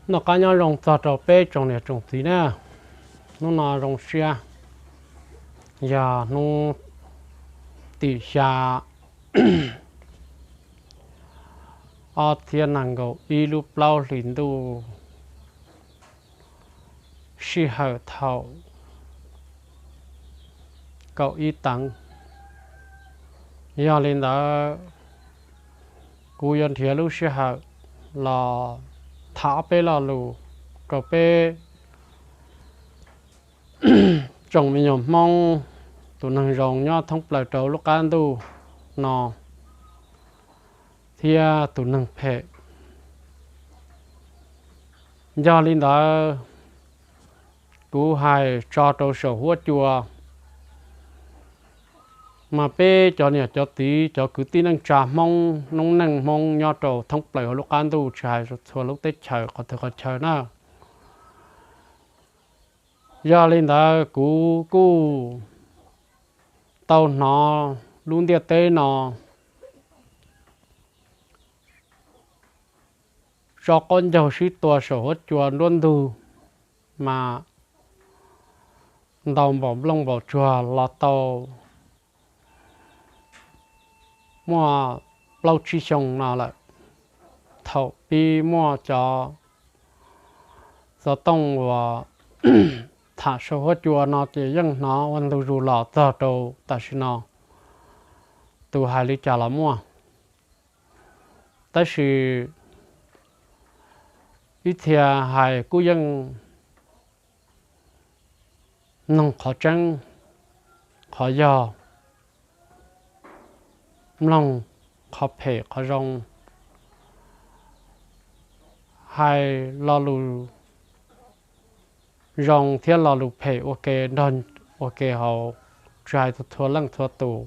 Noj qab nyob zoo txog rau peb tsoom niam tsoom txiv na. Hnub no zoo siab yog hnub tim xya ob txhiab nees nkaum ib lub plaub hlis ntuj, sij hawm thaum kaum ib teev. Yog li ntawd, kuv yuav nrhiav lub sij hawm los tham ob peb lo lus rau peb tsoom me nyuam Hmoob, tus neeg zoo nyob thoob plaws rau lub qab ntuj no thiab tus neeg phem. Yog li ntawd, kuv hais tso rau saum huab cua, mas peb cov niam cov txiv, cov kwv tij neej tsa Hmoob, noob neej Hmoob nyob rau thoob plaws hauv lub qab ntuj, tsis hais txhua lub teb chaws qhov twg qhov chaw na. Yog li ntawd, kuv kuj tau hnov lub ntiaj teb no tso qaub ncaug sib tua saum huab cua nruab ntug, mas ntau npaum nplooj npaum tsuag los tau muaj plaub tsib xyoo no lawm. Thaum pib muaj cov xov tooj uas tham saum huab cua no ces yeej hnov ua ntu zus los txog rau tam sim no. Tus hais li cas los muaj, tab sis ib txhia hais kuj yeej mloog qhov tseeb qhov yog, mloog qhov phem qhov zoo, hais lo lus zoo thiab lo lus phem ua ke nrog ua ke haus, tsis hais txhua leej txhua tus.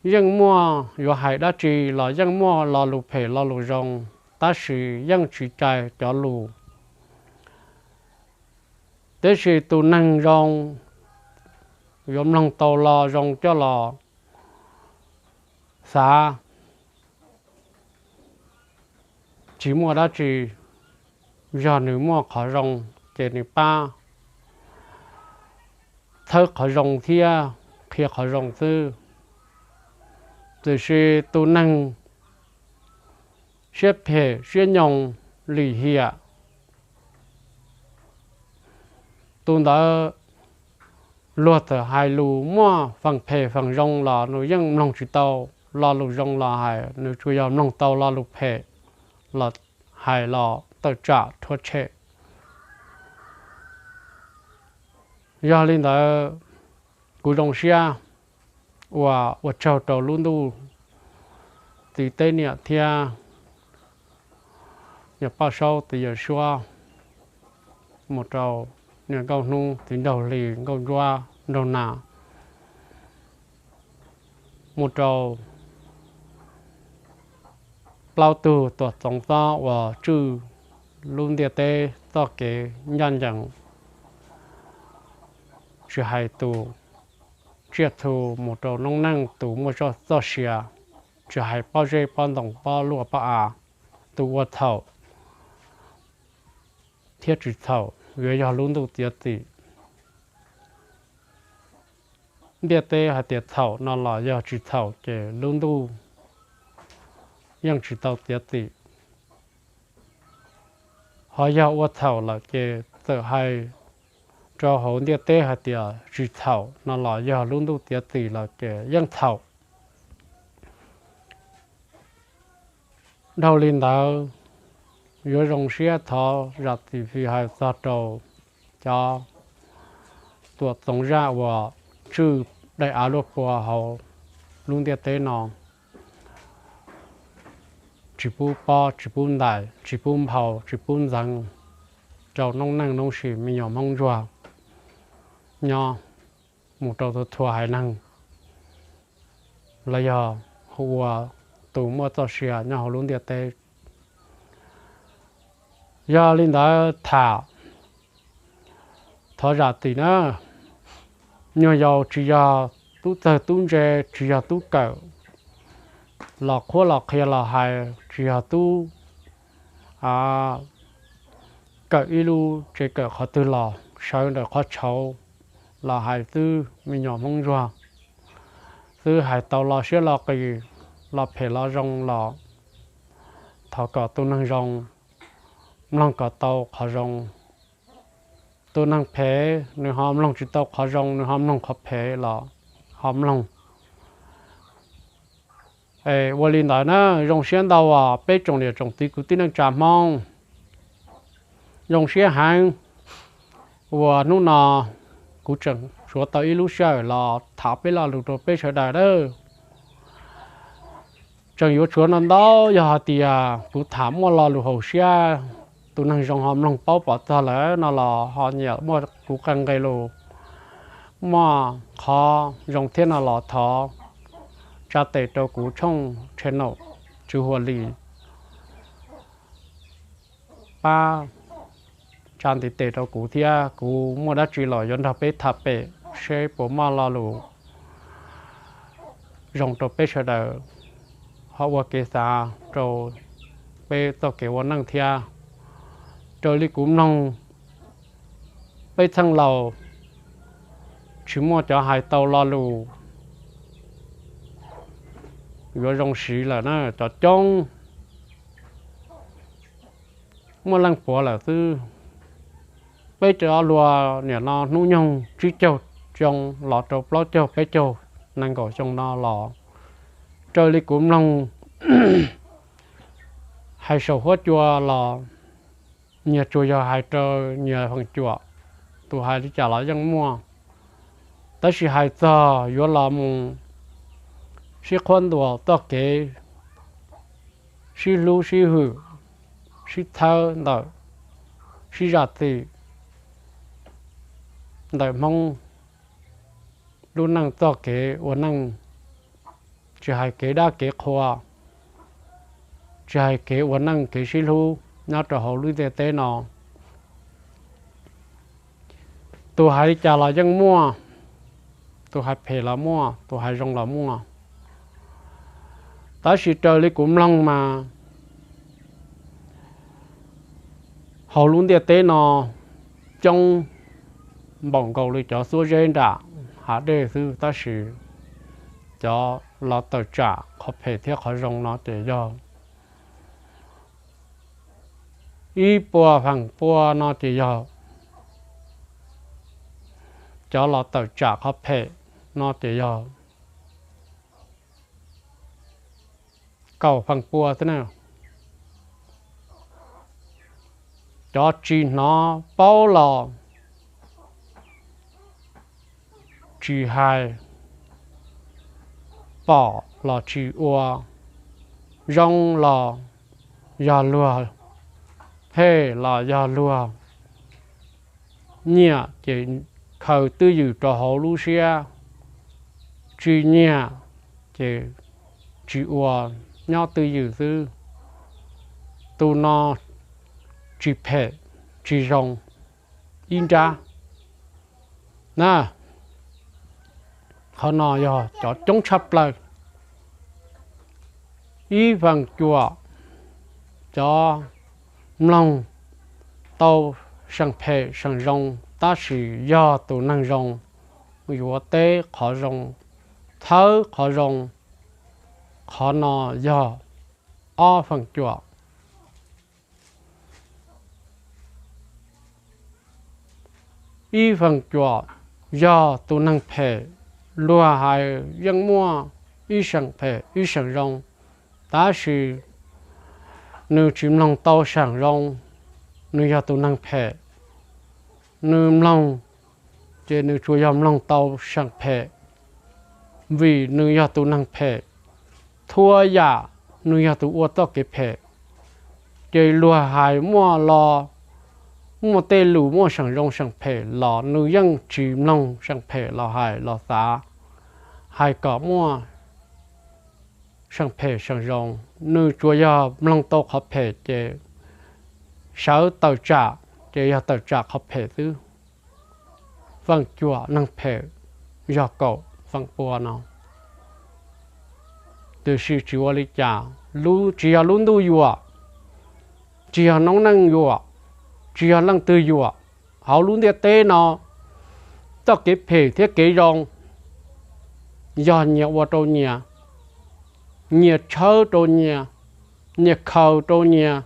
Yeej muaj, yuav hais dab tsi los yeej muaj lo lus phem lo lus zoo, tab sis yeej tsis cais cov lus. Tiam sis tus neeg zoo yuav mloog tau lo zoo coj los xav, tsis muaj dab tsi, yog nws muaj qhov zoo ces nws pab txhawb qhov zoo thiab qhia qhov zoo xwb. Tiam sis tus neeg siab phem siab nyoos lim hiam, tus ntawd luag txawm hais lus muaj feem phem feem zoo los nws yeej mloog tsis tau lo lus zoo los hais, nws tsuas yog mloog tau lo lus phem los hais los tawm tsam rhuav tshem. Yog li ntawd, kuv zoo siab ua, ua tsaug rau lub ntuj, txiv teb niam thiab niam poj saub txiv yawm suab, mus rau niam nkauj hnub txiv nraug hli nkauj ntsuab nraug nas, mus rau plaub tug tuam txoov xob uas tswj lub ntiaj teb txoj kev ncaj ncees, tsis hais tus tsiaj txhu mus rau noob neej tus muaj txoj sia, tsis hais pob zeb pob ntoo pob luaj pob av, tus ua txhaum thiab tsis txhaum yuav yog lub ntuj txiav txim. Ntiaj teb hais tias txhaum no los yog tsis txhaum ces lub ntuj yeej tsis tau txiav txim. Ho yog ua txhaum lawm ces txawm hais rau hauv ntiaj teb hais tias tsis txhaum no los yog lub ntuj txiav txim lawm ces yeej txhaum. Dhau li ntawd, yuav zoo siab thov zam txim fi hawm txog rau cov tuam txoov zaj uas tswj daim av luaj pua hauv lub ntiaj teb no, tsis pub pob tsis pub ntais tsis pub nphau tsis pub ntxeev rau noob neej noob sim me nyuam Hmoob ntsuag nyob, mus rau tus txhua haiv neeg los yog hu ua tus muaj txoj sia nyob hauv lub ntiaj teb. Yog li ntawd tham, thov zam txim na. Nyuag yaus tsis yog tub txawg tub ntse, tsis yog tub kawm, los qhuab los qhia los hais tsis yog tub kawm ib lub tsev kawm qhov twg los sawv ntawm qhov tshauv los hais xwb me nyuam Hmoob Ntsuag. Xwb hais tau los siab los qis, los phem los zoo los thov kom tus neeg zoo mloog kom tau qhov zoo. Tus neeg phem nws ho mloog tsis tau qhov zoo, nws ho mloog qhov phem los ho mloog. Ua li ntawd na, zoo siab ntau peb tsoom niam tsoom txiv kwv tij neej tsa Hmoob. Zoo siab heev uas hnub no kuv tseem suav tau ib lub sij hawm los tham peb lo lus rau peb sawv daws lawm. Tseem yuav tshuav no ntau, yog hais tias kuv tham muaj lo lus haum siab, tus neeg zoo ho mloog paub pom txog lawm no los ho nyiam muaj kuv qee nqe lus, muaj qhov zoo thiab no los thov tsa tes rau kuv tshooj channel Tswv Huas Lis, pab tsa ntiv tes rau kuv thiab kuv muaj dab tsi los yuav nrog peb tham pem seb puas muaj lo lus zoo rau peb sawv daws ho ua kev xav rau peb txoj kev ua neej thiab. Raws li kuv mloog, peb txheej laus tsis muaj cov hais tau lo lus yuav zoo siv lawm na, cov coob muaj leej puav lawm xwb. Peb cov hluas niam no hnub nyoog tsib caug xyoo los rau plaub caug peb caug nees nkaum xyoo no los, raws li kuv mloog hais saum huab cua los nyias tsuas yog hais rau nyias feem cuam, tus hais li cas los yeej muaj. Tab sis hais txog yuav los mus sib qhuab ntuas txoj kev sib hlub sib hwm, sib txhawb ntawm, sib zam txim ntawm Hmoob lub neej txoj kev ua neej, tsis hais kev dab kev qhua, tsis hais kev ua neej kev sib hlub nyob rau hauv lub ntiaj teb no. Tus hais li cas los yeej muaj, tus hais phem los muaj, tus hais zoo los muaj. Tab sis raws li kuv mloog mas hauv lub ntiaj teb no coob npaum nkaus li cov xuab zeb nram hav dej xwb, tab sis cov los tawm tsam qhov phem thiab qhov zoo no ces yog ib puas feem pua no ces yog, cov los tawm tsam qhov phem no ces yog kaum feem pua xwb na. Cov tsis hnov paub los tsis hais, pom los tsis ua, zoo los yog luag, phem los yog luag. Nyiam ces khaws twj ywm rau hauv lub siab, tsis nyiam ces tsis ua, nyob twj ywm xwb. Tus no tsis phem tsis zoo ib nrab na. Qhov no yog cov coob tshaj plaws. Ib feem cuam cov mloog tau seem phem seem zoo, tab sis yog tus neeg zoo yuav teb qhov zoo, thawb qhov zoo. Qhov no yog ob feem cuam. Ib feem cuam yog tus neeg phem, luag hais yeej muaj ib seem phem ib seem zoo, tab sis nws tsis mloog tau seem zoo, nws yog tus neeg phem. Nws mloog ces nws tsuas yog mloog tau seem phem, vim nws yog tus neeg phem, txhua yam nws yog tus ua txoj kev phem. Ces luag hais muaj lo, muaj tej lus muaj seem zoo seem phem los nws yeej tsis mloog seem phem los hais los xav, hais kom muaj seem phem seem zoo. Nws tsuas yog mloog tau qhov phem ces sawv tawm tsam, ces yog tawm tsam qhov phem xwb. Feem cuam neeg phem yog kaum feem pua no. Tiam sis tsis ua li cas, tsis yog lub ntuj yuam, tsis yog noob neej yuam, tsis yog leej twg yuam. Hauv lub ntiaj teb no, txoj kev phem thiab kev zoo yog nyias ua rau nyias, nyias tshawb rau nyias, nyias khaws rau nyias,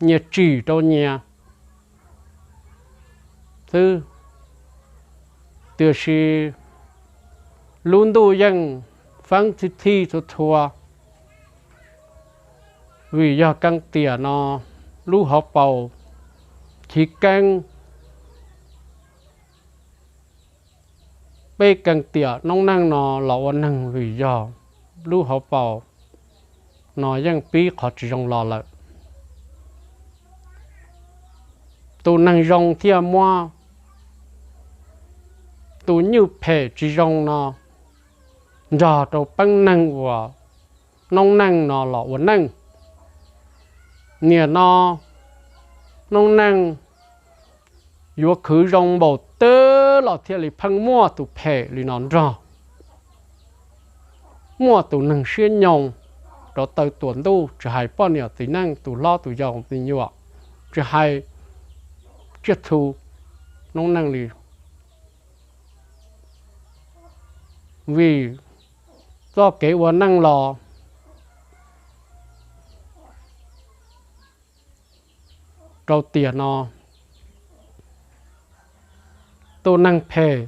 nyias tsim rau nyias xwb. Tiam sis lub ntuj yeej feeb txhij txhij txhua txhua, vim yog keeb tiam no lub hauv paus chiv keeb. Peb keeb tiam noob neej no los ua neeg vim yog lub hauv paus no yeej pib qhov tsis zoo los lawm. Tus neeg zoo thiaj muab tus nywj phem tsis zoo no nrog rau peeb neeg uas noob neej no los ua neej. Nim no noob neej yuav khwv zoo npaum twg los thiaj li pheej muaj tus phem li no nrog. Muaj tus neeg siab nyoos rau taw tuam ntuj, tsis hais poj niam txiv neej, tus hlob tus yau me nyuam, tsis hais tsiaj txhu noob neej li. Vim txoj kev ua neej los rau tiam no, tus neeg phem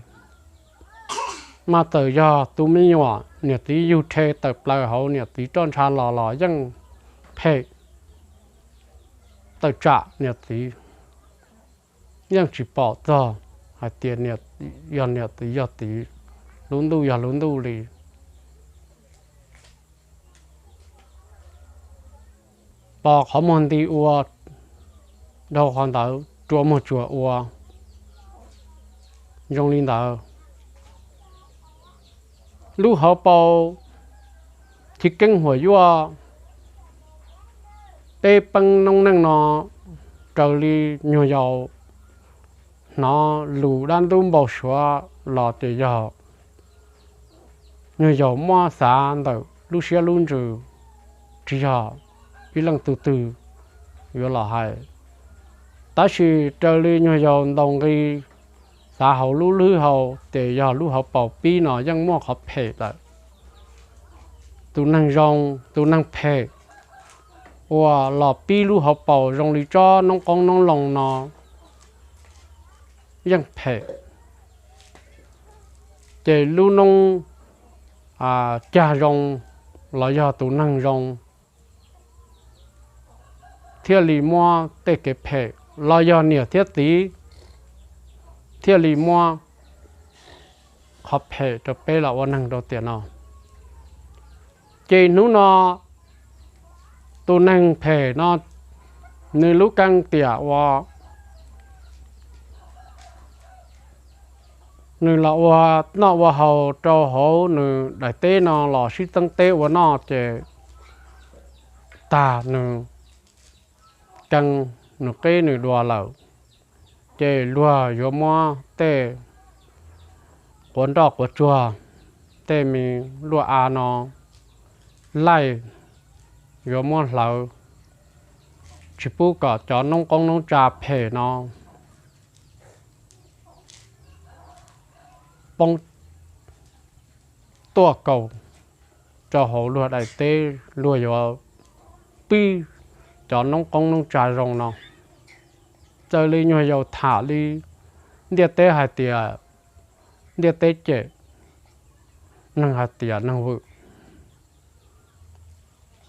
mas txawm yog tus me nyuam niam txiv yug rhe tawm plaws hauv niam txiv roj ntsha los los yeej phem tawm tsam niam txiv, yeej tsis pom txog hais tias yog niam txiv yog txiv, lub ntuj yog lub ntuj li. Pos qhov muag nti ua, dhau qhov ntawd rua muag tsuag ua. Zoo li ntawd, lub hauv paus chiv keeb huam yuaj, peb peeb noob neej no raws li nyuag yaus hnov lus dab ntub npau suav los ces yog nyuag yaus muab xav ntawm lub siab lub ntsws, tsis yog ib leej tug twg yuav los hais. Tab sis raws li nyuag yaus ntaus nqi xav hauv lub hlwb hau ces yog lub hauv paus pib no yeej muaj qhov phem lawm. Tus neeg zoo, tus neeg phem uas los pib lub hauv paus zoo li tsob noob qoob noob loo no yeej phem. Ces lub noob cag zoo los yog tus neeg zoo thiaj li muab tej kev phem, los yog niam thiab txiv thiaj li muab qhov phem rau peb los ua neeg rau tiam no. Ces hnub no tus neeg phem no nws lub keeb tiam uas nws los ua noj ua haus rau hauv nws daim teb no los sib txeeb teb ua noj ces tag nws keeb nws qeb nws dua lawm, ces luag yuav muab tej quav nroj quav tsuag, tej me luaj av no laij, yuav muab hlawv, tsis pub kom cov noob qoob noob tsa phem no poob tuaj kaus rau hauv luag daim teb, luag yuav pib cov noob qoob noob tsa zoo no. Raws li nyuag yaus tham li ntiaj teb hais tias ntiaj teb cem, neeg hais tias neeg vwm.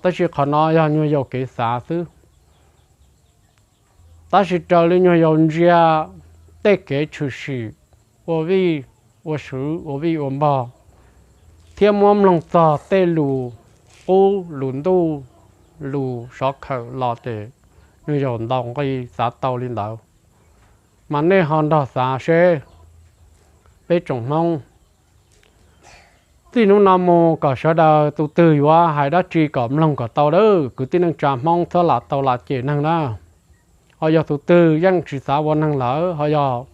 Tab sis qhov no yog nyuag yaus kev xav xwb. Tab sis raws li nyuag yaus ntsia tej kev tshwm sim ua vij ua sw, ua vij ua npog, thiab muab mloog txog tej lus qub lus ntuj, lus sov khawm los ces nyuag yaus ntaus nqi xav tau li ntawd. Mas nej ho nrog xav seb, peb tsoom Hmoob, txij hnub no mus kom sawv daws tus twg yuav hais dab tsi kom mloog kom tau lawm, kwv tij neej tsa Hmoob txhob lam tau lam cem neeg na. Ho yog tus twg yeej tsis xav ua neeg lawm, ho yog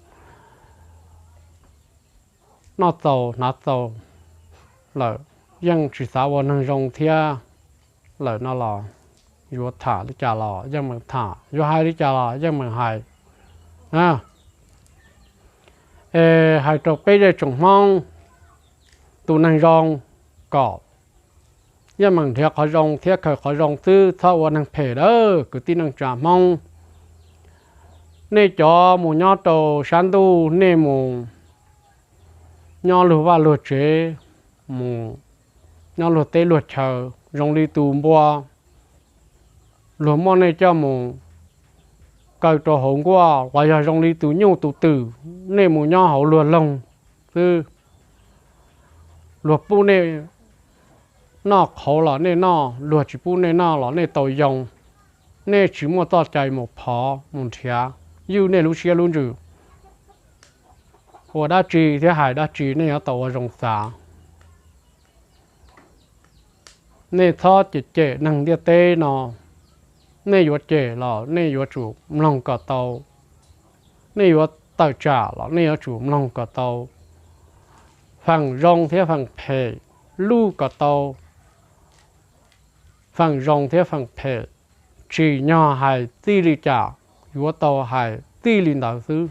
noj txaus hnav txaus lawm, yeej tsis xav ua neeg zoo thiab lawm no los yuav tham li cas los yeej meem tham, yuav hais li cas los yeej meem hais. Es hais rau peb zej tsoom Hmoob, tus neeg zoo kom yeej meem nrhiav qhov zoo thiab khaws qhov zoo xwb, txhob ua neeg phem lawm kwv tij neej tsa Hmoob. Nej cov mus nyob rau sab ntuj, nej mus nyob luag vaj luag tsev, mus nyob luag teb luag chaw, zoo li tus npua luag muab nej coj mus kaw rau hauv nkuaj, los yog zoo li tus nyuj tus twm, nej mus nyob hauv luag loog xwb. Luag pub nej noj qhauv los nej noj, luag tsis pub nej noj los nej tau yoo. Nej tsis muaj txoj cai mus phov mus nrhiav, ywj nej lub siab lub ntsws. Ua dab tsi thiab hais dab tsi nej yuav tau ua zoo xav. Nej txhob cem cem neeg ntiaj teb no. Nej yuav cem los nej yuav tsum mloog kom tau, nej yuav tawm tsam los nej yuav tsum mloog kom tau. Feem zoo thiab feem phem luj kom tau. Feem zoo thiab feem phem, tsim nyog hais txij li cas yuav tau hais txij li ntawd xwb.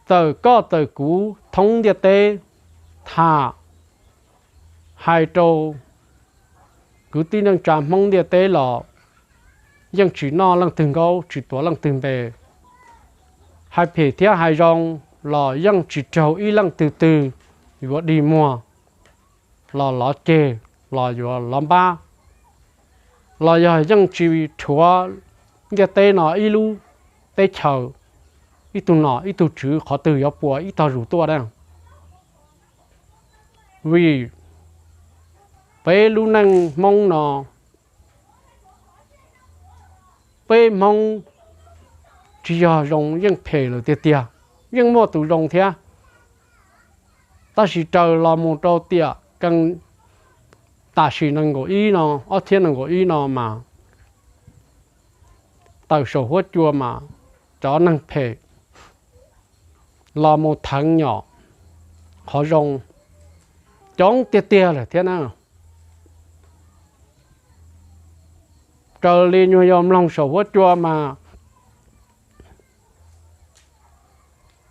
Txawm koj txawm kuv thoob ntiaj teb tham hais rau kwv tij neej tsa Hmoob ntiaj teb los yeej tsis noj leej twg nkaub, tsis tuav leej twg npe. Hais phem thiab hais zoo los yeej tsis raug ib leej twg twg yuav dig muag los lov ceg, los yuav lov npab, los yog yeej tsis rhuav ntiaj teb no ib lub teb chaws, ib tug nom ib tug tswv qhov twg yuav puas ib tog zus tuaj na. Vim peb lub neej Hmoob no, peb Hmoob tsis yog zoo yeej phem lawm tiag tiag, yeej muaj tus zoo thiab. Tab sis raws los mus rau tiam keeb tam sim nees nkaum ib no, ob txhiab nees nkaum ib no mas tawm saum huab cua mas cov neeg phem los mus theev nyom qhov zoo coob tiag tiag lawm thiab na. Raws li nyuag yaus mloog saum huab cua mas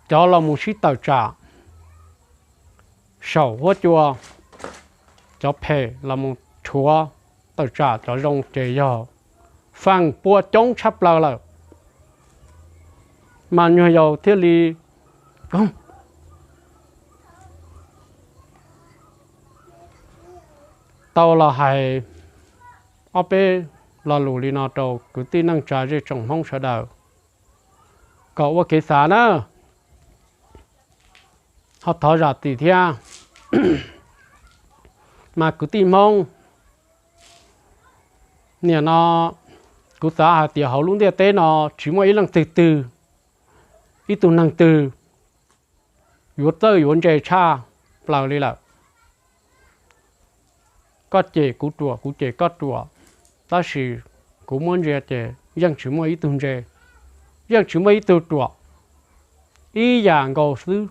cov los mus sib tawm tsam saum huab cua, cov phem los mus rhuav tawm tsam cov zoo ces yog feem pua coob tshaj plaws lawm. Mas nyuag yaus thiaj li tau los hais ob peb lo lus li no rau kwv tij neej tsa zej tsoom Hmoob sawv daws kom ua kev xav na, ho thov zam txim thiab. Mas kwv tij Hmoob, nim no kuv xav hais tias hauv lub ntiaj teb no tsis muaj ib leej twg twg, ib tug neeg twg yuav txawj yuav ntse tshaj plaws li lawm. Koj cem kuv ruam, kuv cem koj ruam, tab sis kuv muab ntsia ces yeej tsis muaj ib tug ntse, yeej tsis muaj ib tug ruam, ib yam nkaus xwb.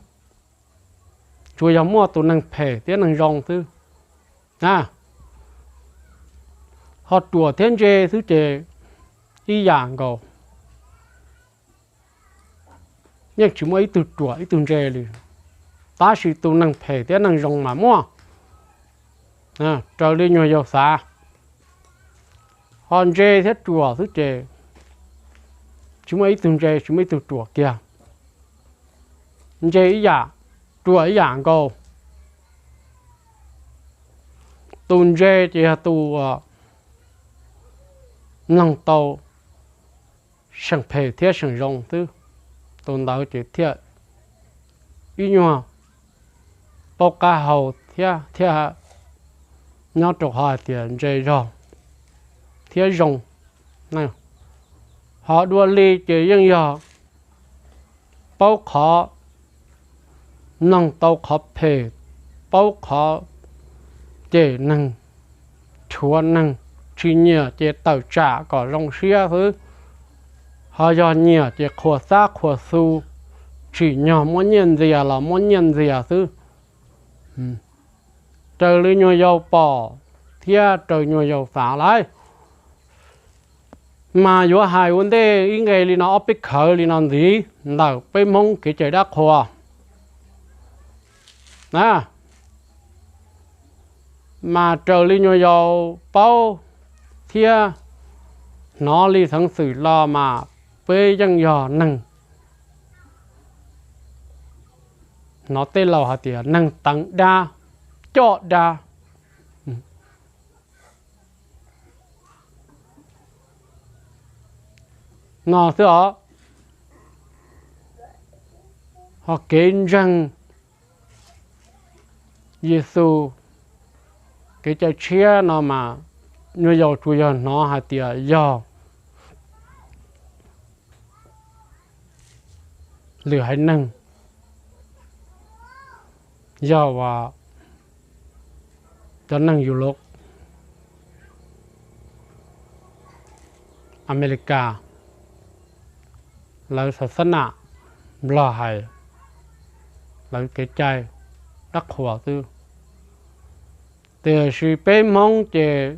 Tsuas yog muaj tus neeg phem thiab neeg zoo xwb. Ho ruam thiab ntse xwb ces ib yam nkaus, yeej tsis muaj ib tug ruam ib tug ntse li. Tab sis tus neeg phem thiab neeg zoo mas muaj, raws li nyuag yaus xav. Ho ntse thiab ruam xwb ces tsis muaj ib tug ntse tsis muaj ib tug ruam kiag. Ntse ib yam, ruam ib yam nkaus. Tus ntse ces yog tus mloog tau seem phem thiab seem zoo xwb. Tus ntawd ces thiaj ib nyuag paub qab hau thiab, thiaj nyob rau qhov hais tias ntse zog thiab zoo. Ho dua li ces yeej yog paub qhov, mloog tau qhov phem, paub qhov cem neeg, rhuav neeg, tsis nyiam ces tawm tsam kom zoo siab xwb. Ho yog nyiam ces qhuas xab qhuas xu, tsim nyog muab nyiaj ntxias los muab nyiaj ntxias xwb. raws li nyuag yaus pom thiab raws nyuag yaus xav lauj. Mas yuav hais ua ntej ib nqe li no ob peb khawv li no ntxiv ntawm peb Hmoob kev cai dab qhuas na. Mas raws li nyuag yaus paub thiab hnov li xeev xwm los mas peb yeej yog neeg, hnov tej laus hais tias neeg teev dab, coj dab no xwb os. Ho kev ntseeg Yexus kev cai tshiab no mas nyuag yaus tsuas yog hnov hais tias yog lwm haiv neeg, yog uas cov neeg Europe, Amelikas, lawv xa xab nam, Nplog hais lawv kev cai dab qhuas xwb. Tiam sis peb Hmoob ces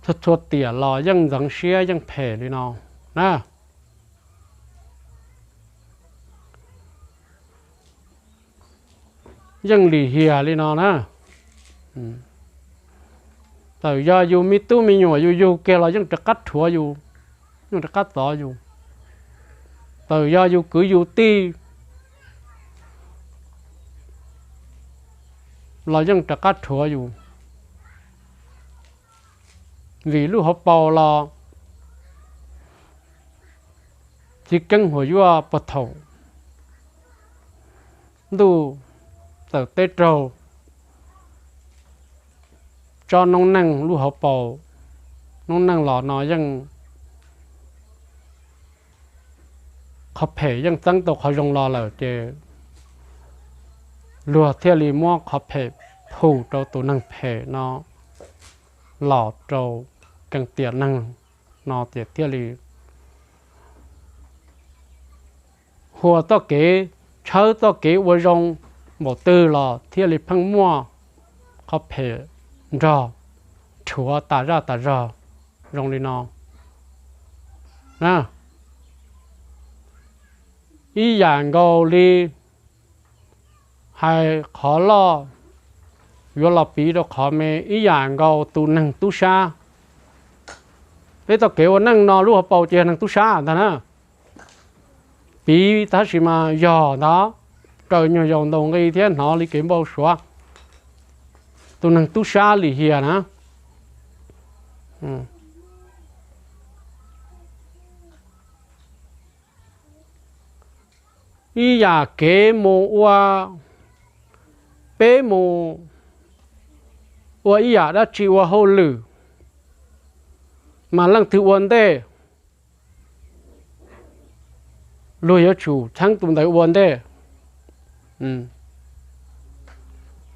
txhua txhua tiam los yeej ntxeev siab yeej phem li no na. Yeej lim hiam li no na. Txawm yog yus me tub me nyuam yus yug kiag los yeej rov qab rhuav yus, yeej rov qab txov yus. Txawm yog yus kwv yus tij los yeej rov qab rhuav yus. Vim lub hauv paus los txiv keeb huam yuaj puag thaum ntuj txawm teb raug tsob noob neej lub hauv paus, noob neej los no yeej qhov phem yeej txeeb tau qhov zoo los lawm ces luag thiaj li muab qhov phem phum rau tus neeg phem no los rau keej tiam neeg no ces thiaj li huas txoj kev, tshawb txoj kev ua zoo npaum twg los thiaj li pheej muaj qhov phem nrog rhuav tas zaj tas zog zoo li no. Ib yam nkaus li hais qhov loj yuav los piv rau qhov me, ib yam nkaus tus neeg tub sab. Peb txoj kev ua neej no lub hauv paus ces yog neeg tub sab ntag na. Piv tab sis mas yog ntag, raws nyuag yaus ntaus nqi thiab hnov li kev npau suav, tus neeg tub sab lim hiam na. Ib yam kev mus ua, peb mus ua ib yam dab tsi ua hauj lwm, mas leej twg ua ntej, luag yuav tsum txheeb tus ntawd ua ntej.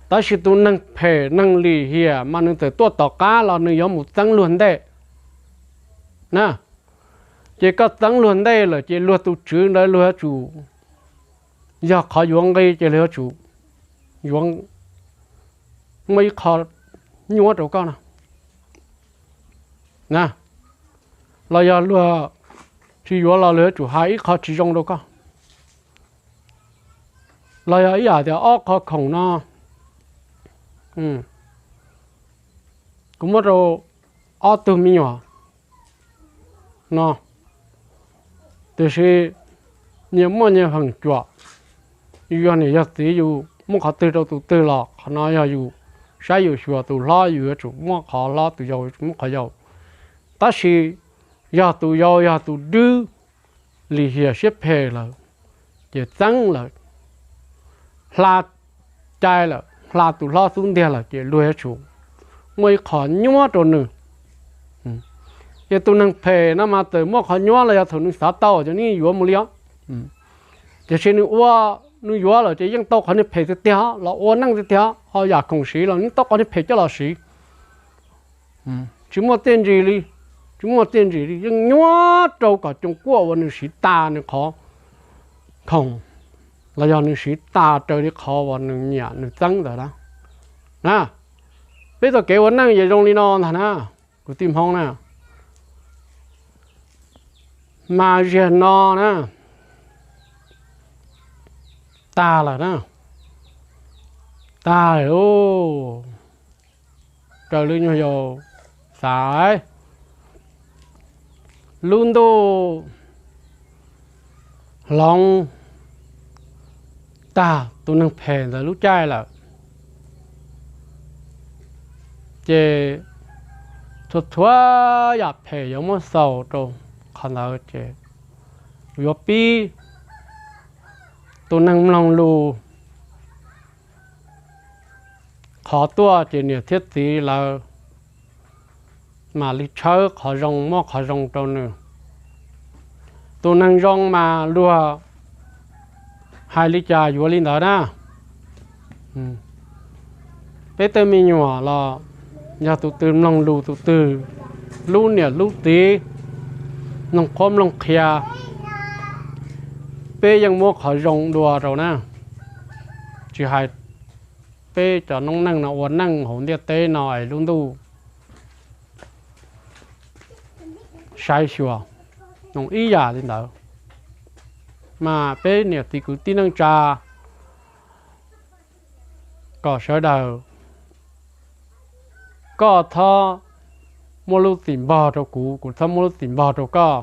Tab sis tus neeg phem neeg lim hiam mas nws txawm tuaj tom qab los nws yuav mus txeeb luag ntej na. Ces koj txeeb luag ntej lawm ces luag tus tswv ntawd luag yuav tsum, yog qhov yuav nqi ces luag yuav tsum yuav muaj ib qho nyuab rau koj no na. Los yog luag tsis yuav los luag yuav tsum hais ib qho tsis zoo rau koj. Los yog ib yam tias ob qho khoom no, kuv muab rau ob tug me nyuam no, tiam sis nyias muaj nyias feem cuam. Yus yog niam yog txiv yus muab qhov twg rau tus twg los qhov no yog yus saib yus xyuas, tus hlob yus yuav tsum muab qhov hlob, tus yau yuav tsum muab qhov yau. Tab sis yog tus yau yog tus dwb lim hiam siab phem lawm, ces txeeb lawm, hla cai lawm, hla tus hlob xub ntiag lawm ces luag yuav tsum muaj ib qho nyuab rau nws. Ces tus neeg phem no mas txawm muaj qhov nyuab los yog thaum nws xav tau ces nws yuav mus li os. Tiam sis nws ua, nws yuav lawm ces yeej tau qhov niag phem tiag tiag los ua neej tiag tiag, ho yam khoom siv los yeej tau qhov niag phem coj los siv. Tsis muaj txiaj ntsig li, tsis muaj txiaj ntsig li, yeej nyuab rau kom coos kuaj uas nws siv tas nws qhov khoom los yog nws siv tas raws li qhov uas nws nyiam nws txeeb ntawd na. Na, peb txoj kev ua neej yeej zoo li no ntag na, kwv tij Hmoob na. Mas ziag no na, tag lawm na, tag lawm lauj. Raws li nyuag yaus xav, lub ntuj hloov tag tus neeg phem ntawd lub caij lawm, ces txhua txhua yam phem yuav muab xaus rau qhov ntawd, ces yuav pib tus neeg mloog lus qhov tuaj, ces niam thiab txiv lawv mam li tshawb qhov zoo, muab qhov zoo rau nws. Tus neeg zoo mas luag hais li cas yuav li ntawd na. Peb tej me nyuam los yog tus twg mloog lus tus twg, hlub niam hlub txiv, mloog qhuab mloog qhia, peb yeej muab qhov zoo dua rau na. Tsis hais peb cov noob neej no ua neej hauv ntiaj teb no es lub ntuj saib xyuas, zoo ib yam li ntawd. Mas peb niam txiv kwv tij neej tsa, kom sawv daws, koj txhob muab lub txim npog rau kuv, kuv txhob muab lub txim npog rau koj.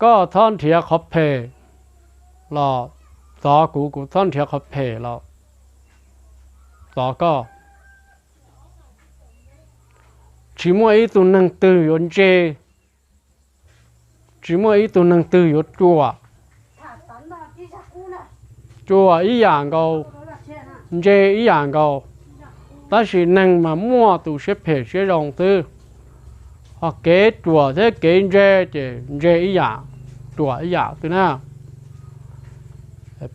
Koj txhob nrhiav qhov phem los txov kuv, kuv txhob nrhiav qhov phem los txov koj. Tsis muaj ib tug neeg twg yuav ntse, tsis muaj ib tug neeg twg yuav ruam. Ruam ib yam nkaus, ntse ib yam nkaus, tab sis neeg mas muaj tus siab phem siab zoo xwb. Ho kev ruam thiab kev ntse ces ntse ib yam, ruam ib yam xwb na.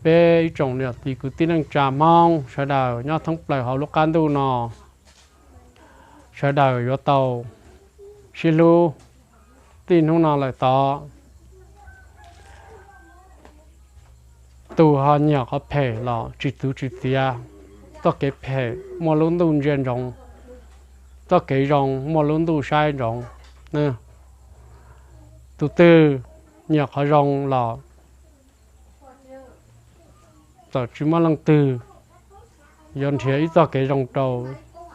Peb ib tsoom niam txiv kwv tij neej tsa Hmoob sawv daws nyob thoob plaws hauv lub qab ntuj no, sawv daws yuav tau sib hlub. Txij hnub no lawm tod, tus ho nyiam qhov phem los tsis txwv tsis txiav, txoj kev phem muaj lub ntuj ntsia ntsoov, txoj kev zoo muaj lub ntuj saib ntsoov. Tus twg nyiam qhov zoo los txawm tsis muaj leej twg yuav nrhiav ib txoj kev zoo rau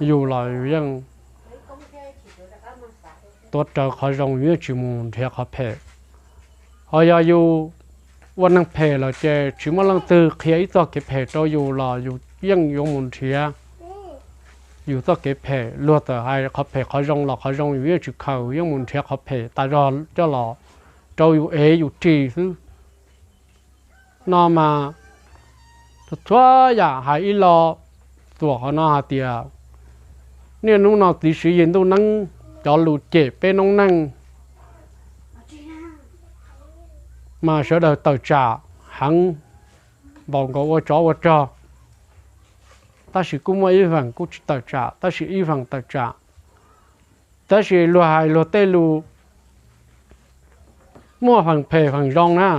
yus los yus yeej tuav rawv qhov zoo, yus yeej tsis mus nrhiav qhov phem. Ho yog yus ua neeg phem lawm ces tsis muaj leej twg qhia ib txoj kev phem rau yus los yus yeej yuav mus nrhiav yus txoj kev phem. Luag txawm hais qhov phem qhov zoo los qhov zoo yus yeej tsis khaws, yeej mus nrhiav qhov phem tas zog coj los rau yus ev yus ris xwb. No mas txhua yam hais ib lo, txuam qhov no hais tias niaj hnub no txiv Siv Yis ntuj neeb cov lus cem peb noob neej mas sawv daws tawm tsam heev npaum nkaus ua tsov ua rog. Tab sis kuj muaj ib feem kuj tsis tawm tsam, tab sis ib feem tawm tsam. Tab sis luag hais luag tej lus muaj feem phem feem zoo na.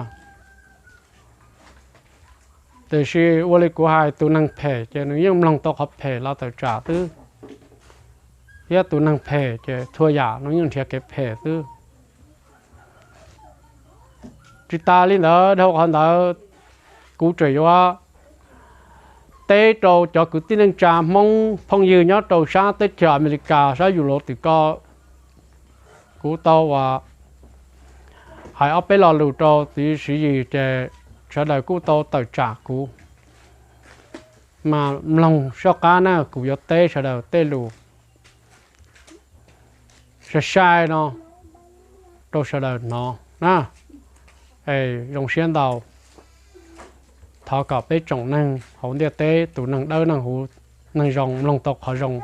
Tiam sis ua li kuv hais, tus neeg phem ces nws yeej mloog tau qhov phem los tawm tsam xwb, thiab tus neeg phem ces txhua yam nws yeej nrhiav kev phem xwb. Tsis tas li ntawd, dhau qhov ntawd kuv tseem yuav teb rau cov kwv tij neej tsa Hmoob phooj ywg nyob rau sab teb chaws Amelikas, sab Yus Laus tim ko. Kuv tau uas hais ob peb lo lus rau txiv Siv Yis ces sawv daws kuj tau tawm tsam kuv. Mas mloog soj qab na, kuv yuav teb sawv daws tej lus sai sai no rau sawv daws hnov na. Es zoo siab ntau, thov kom peb tsoom neeg hauv ntiaj teb, tus neeg dawb neeg huv neeg zoo mloog tau qhov zoo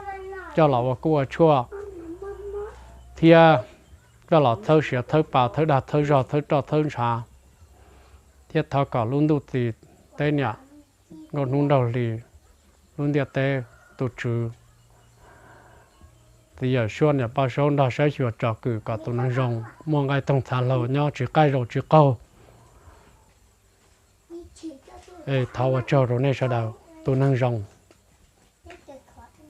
coj los ua kuj ua tshuaj, thiab coj los txhawb siav txhawb pa, txhawb dag txhawb zog, txhawb roj txhawb ntshav, thiab thov kom lub ntuj txiv teb niam, nkauj hnub nraug hli, lub ntiaj teb, tus tswv, txiv yawm suab niam poj saub nrog saib xyuas tsom kwm kom tus neeg zoo muaj nqaij toog txha hlau nyob tsis qaij zaum tsis qaug. Thov ua tsaug rau nej sawv daws, tus neeg zoo.